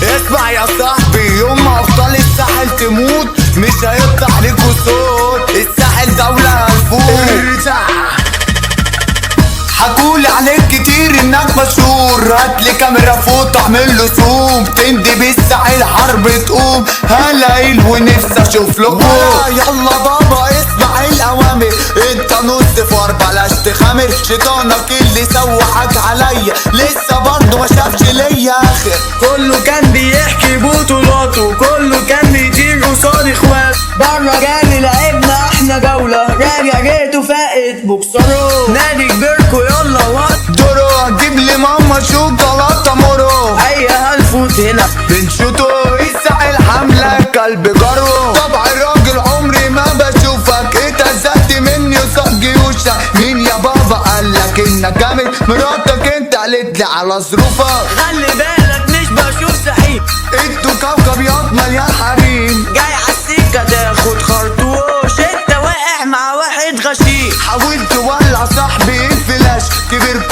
اسمع يا صاحبي، يوم ما ابطال الساحل تموت مش هيطلع ليكوا صوت. الساحل دولة هنفوت. حكولي عليك كتير انك مشهور، هاتلي كاميرا فوت اعمل له zoom، تندي بالساحل حرب تقوم، هلاقيل ونفسي اشوف لكم. يلا بابا اسمع الاوامر، انت نص فار بلاش تخامر، شيطانك اللي سوحك عليا لسه برضه ما شافش ليا اخر. كله كان بيحكي بطولاته، كله كان بيطير قصاد اخواته، بره جالي لعبنا احنا جولة، راجع جيته فاقت بوكسره، نادي كبيركو يلا وقت دورو هتجيب لي ماما شوكولاتة مورو، اي هنفوت هنا بنشوطه. الساحل حملة كلب جارو، طبع الراجل عمري ما بشوفك، اتهزقت مني قصاد جيوشك. مين يا بابا قالك انك جامد؟ مراتك انت قالت لي على ظروفك. خلي بالك مش بشوف سحيم، انتوا كوكب ياض مليان حريم، جاي عالسكة تاخد خرطوش، انت واقع مع واحد غشيم. حاولت ولع صاحبي الفلاش، كبركوا